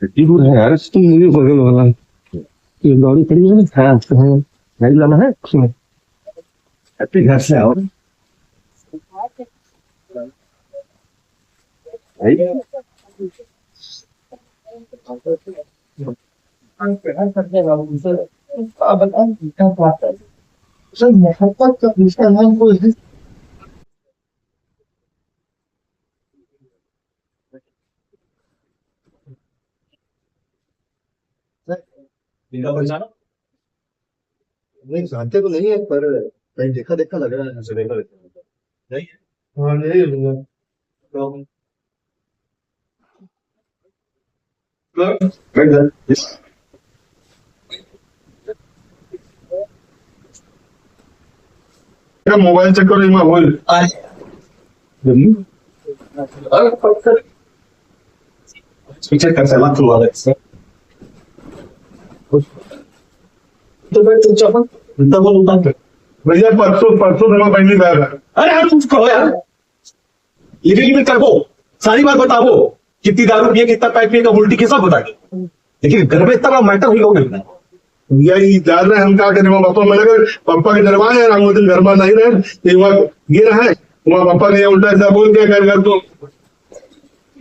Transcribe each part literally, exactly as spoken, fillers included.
कितनी दूर है यार? तुम मुझे बगल वाला। ये गाड़ी खड़ी है ना? हाँ। हाँ। गाड़ी लाना है? हाँ। अपने घर से आओ। भाई। सर, मोहब्बत का दूसरा नाम कोई है? इनका पहचाना? नहीं, जानते तो नहीं है, पर कहीं देखा देखा लग रहा है। अच्छा, देखा देखा लग रहा है। नहीं है? हाँ, नहीं है भैया। तो मोबाइल चेक करो, इमा होल। पीछे कर से मत खुलवा दे सर। तो भाई, तुम चलो, इतना बोल उतार दे। भैया, परसों, परसों से मैं पहली बार। अरे यार, तुम कहो यार। लिविंग में करबो, सारी बात बताबो, कितनी दारू पिए, कितना पैक पिए, कब उल्टी की, सब बताइए। लेकिन घर में इतना बड़ा मैटर हुई होगा। भैया, ये जान रहे हम क्या करें, वहाँ पापा मर गए, पापा के डरवाए हैं, हम वो दिन घर में नहीं रहे, ये वहाँ गिरा है, वहाँ पापा ने उल्टा सीधा बोल दिया, घर, घर तो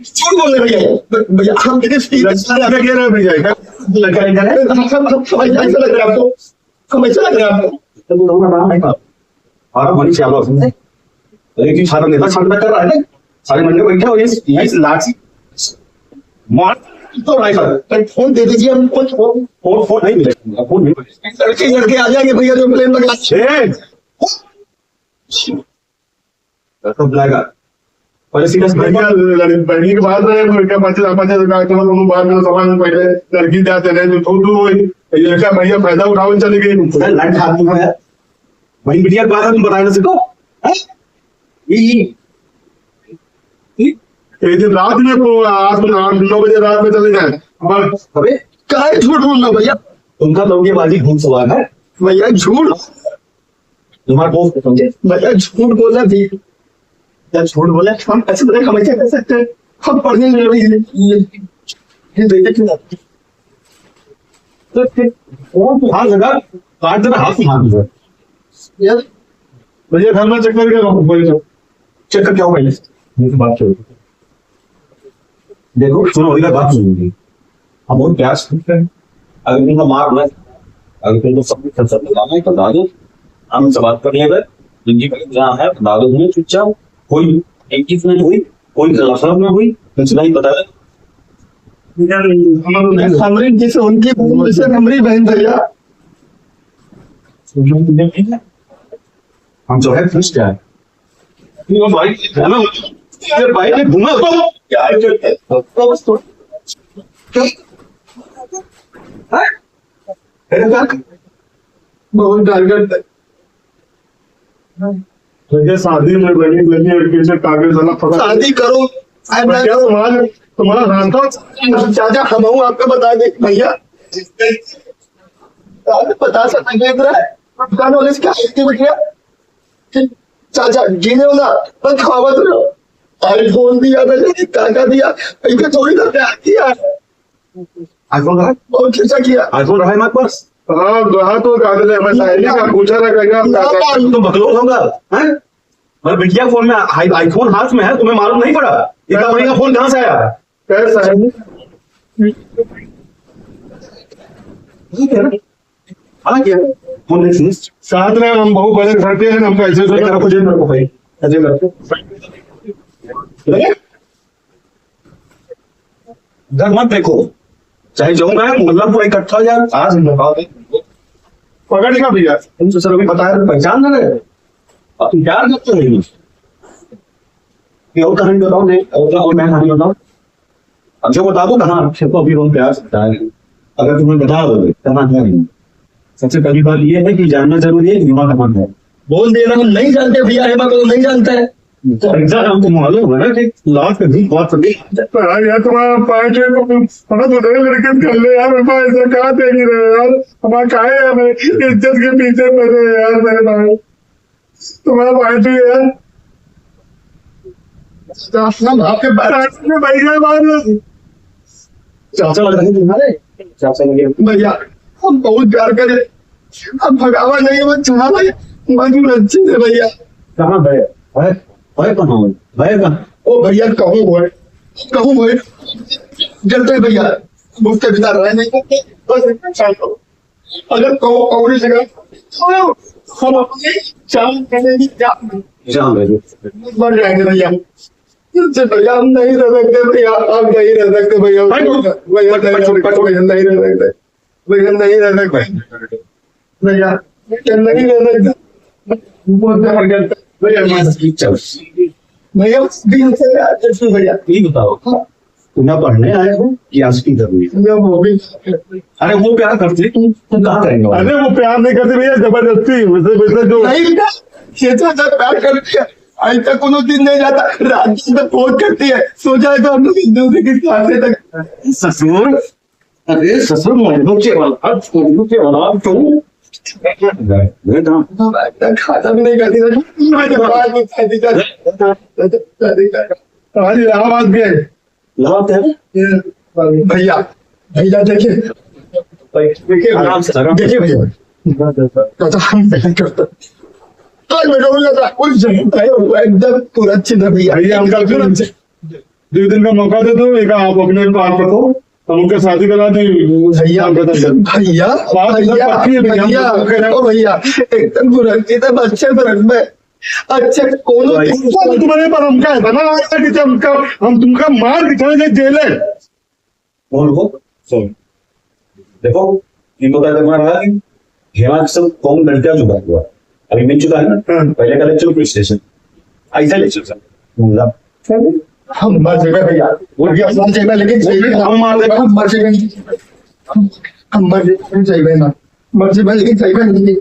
झूठ बोल रहे भैया, भैया, हम तेरे से सारे लगा गिरा है भैया, लगा गिरा है, हम, हम, हम, ऐसा लग रहा है आपको? हम ऐसा लग रहा है आपको? तो वो लोग ना, नहीं, और हमारी क्या बात है? अरे, कि छात्र नेता छात्र कर रहा है ना? सारे मंडल बैठे हो, ये, ये लाठी मार तो रहा है सर। तो फोन दे दीजिए, हम कुछ फोन, फोन, फोन नहीं मिलेगा, फोन नहीं मिलेगा। लड़के, लड़के आ जाएंगे भैया, जो प्लेन लगा। ए! लड़का बुलाएगा। पहले सीधा से भैया, लड़-, बहनी के बात रहे, वो क्या पच्चीस, पच्चीस हजार का, तो हम बाद में सामान पहले लड़की जाते रहे, तो थू थू हुई। ये क्या भैया फायदा उठावन चले गए? सर, लड़ खाती हो यार। वही बिटिया के बात है, तुम बताए ना सीखो। हैं? ये, ये, ये दिन रात में को, आज में आठ, नौ बजे रात में चले जाए। बस। अबे, काहे झूठ बोल रहा भैया? तुमका लौंगेबाजी भूत सवार है। भैया, झूठ। तुम्हारा दोस्त है, समझे? भैया, झूठ बोला भी। क्या झूठ बोला? हम ऐसे बोले, हम ऐसे कर सकते हैं? हम पढ़ने में भी ये, ये, ये देखे क्यों ना? तो फिर वो तो हाथ लगा, काट देना, हाथ मार दिया। यार, भैया, घर में चेक करके आओ, भैया। चेक करके आओ पहले। ये तो बात चल रही है। देखो, सुनो, इधर बात सुनो। हम बहुत प्यार से पूछ रहे हैं। अगर तुमको मार रहे हैं, अगर तुमको सब कुछ कर सकते हैं, बता दो। हम इनसे बात कर लेंगे। जिंदगी भर जहाँ है, बता दो हमें चुपचाप। कोई एंगेजमेंट हुई, कोई लफड़ा में हुई, कुछ नहीं पता है। हमरी जैसे उनकी बहन, जैसे हमरी बहन भैया। हम जो है, खुश क्या है? ये भाई, ये भाई, ये घूमा तो क्या है? बहुत टारगेट है। भैया, शादी में बनी, बनी, और पीछे कागज वाला पकड़। शादी करो। भैया, तुम्हारा, तुम्हारा हाथ। चाचा, हम हूँ, आपको बता दे, भैया। आपको बता सकते हैं, देख रहा है। दुकान वाले से क्या, क्या? चाचा, जीने वाला, पर खावत रहो। iPhone दिया था, काका दिया, इनके थोड़ी ना प्यार किया है। iPhone रहा? बहुत खर्चा किया। iPhone रहा है हमारे पास। हाँ, रहा तो कागज है, हमें साहेब का पूछा था, कहेगा, ना, काका। ना। तुम बकलोल होगा, हैं? मतलब, बिटिया फोन में, आई-, iPhone हाथ में है, तुम्हें मालूम नहीं पड़ा? इतना महंगा फोन कहाँ से आया? कैसा है? ठीक है ना? हाँ, क्या? हम देख लीजिए। साथ में हम बहुत बड़े घर के हैं, हमको ऐसे जेब में रखो, जेब में रखो भाई। जेब में रखो। लगे? इधर मत देखो। चाहे जाऊंगा, मोहल्ला पूरा इकट्ठा हो जाए। आज हम बताओ। पकड़ लिया भैया। तुमसे सर अभी बताया, तो पहचान ना रहे। अब तुम प्यार करते हो? ये और कहानी बताओ, नहीं, और, और मैं कहानी बताऊं? अब जो बता दो, कहाँ आपको अभी हम प्यार से बताए हैं। अगर तुम्हें बता दो, कहाँ है? सबसे पहली बात ये है कि जानना जरूरी है कि वहाँ कहाँ है। बोल देना, हम नहीं जानते भैया, ये बात तो नहीं जानता है। तो ऐसा हमको मालूम है ना कि लाख भी बात नहीं। तो यार, यार, तुम्हारा पाँच है, तो तुम, हमें तो दे लड़के कर ले यार, मेरे पास ऐसा कहाँ दे नहीं रहे यार, हमारा कहाँ है यार, इज्जत के पीछे पड़े यार, मेरे भाई। तुम्हारा पार्टी है। तो हम आपके पार्टी में बैठ गए बाद में। चाचा लग रहे तुम्हारे? चाचा लगे। भैया, हम बहुत प्यार करे। अब भगावा नहीं, वो चाह रहे, मजबूर अच्छे से भैया। कहाँ भैया? भैया, भैया कहाँ हो? भैया कहाँ? ओ भैया, कहूँ होए, कहूँ होए। जलते भैया, मुझसे बिना रह नहीं सकते। बस इतना शांत हो। अगर कहूँ, कहूँ नहीं सका, तो हम अपनी जान देने की जान जान दे दो। मर जाएंगे भैया। इनसे भैया हम नहीं रह सकते भैया, हम नहीं रह सकते भैया। भाई, भैया, भैया, पट, पट, पट, पट। भैया, नहीं रह सकते। भैया, नहीं रह सकते। भैया, भैया, नहीं रह सकते। वो तो हर घर पे भैया, मास्क की चल। भैया, दिल से यार, जैसे भैया। ये बताओ, हाँ। तुम यहाँ पढ़ने आए हो कि आशिकी करनी है? भैया, वो भी। अरे, वो प्यार करते, तुम, तुम कहाँ करेंगे? अरे, वो प्यार नहीं करते भैया, जबरदस्ती। वैसे, वैसे जो नहीं बेटा, ये तो ऐसा प्यार करती है, आज तक कोनो दिन नहीं जाता, रात में फोन करती है, सो जाए तो हम लोग एक दूसरे के साथ तक। ससुर, अरे ससुर, मजनू के औलाद, मजनू के औलाद तू। बेटा। खाता भी नहीं करती था, मैं तो बात नहीं खाती था। अरे, इलाहाबाद गए। इलाहाबाद गए? ये, भैया, भैया, देखिए। देखिए भैया, आराम से, आराम से। देखिए भैया। दादा, हम नहीं करते। आज मेरे को लगा, कोई जरूरत है, वो एकदम पूरा अच्छे से भैया। भैया, हमका फिर दो दिन का मौका दे दो, एक आप अपने पास रखो, हम उनका शादी करा दें। भैया, काम खत्म कर। भैया, बात एकदम भैया, पक्की है भैया, भैया, हम लोग के यहाँ। ओ भैया, एकदम पूरा, एकदम अच्छे से रख में। अच्छा, कोनो भाई, तुम्हारे पर हमका है ना, कि हमका, हम तुमका मार दिखाएंगे जेल है। कौन हो? सुन, देखो, इनको क्या करना रहा कि दिमाग से कौन लड़का जुगाड़ हुआ, अभी मिल चुका है ना? हाँ। पहले का ले चलो पुलिस स्टेशन, ऐसा ले चल सर। हम मर जाएगा भैया, वो भी हम मर जाएगा, लेकिन हम मार देगा। हम मर जाएगा, हम, हम मर जाएगा, लेकिन जाएगा ना, मर जाएगा, लेकिन जाएगा नहीं।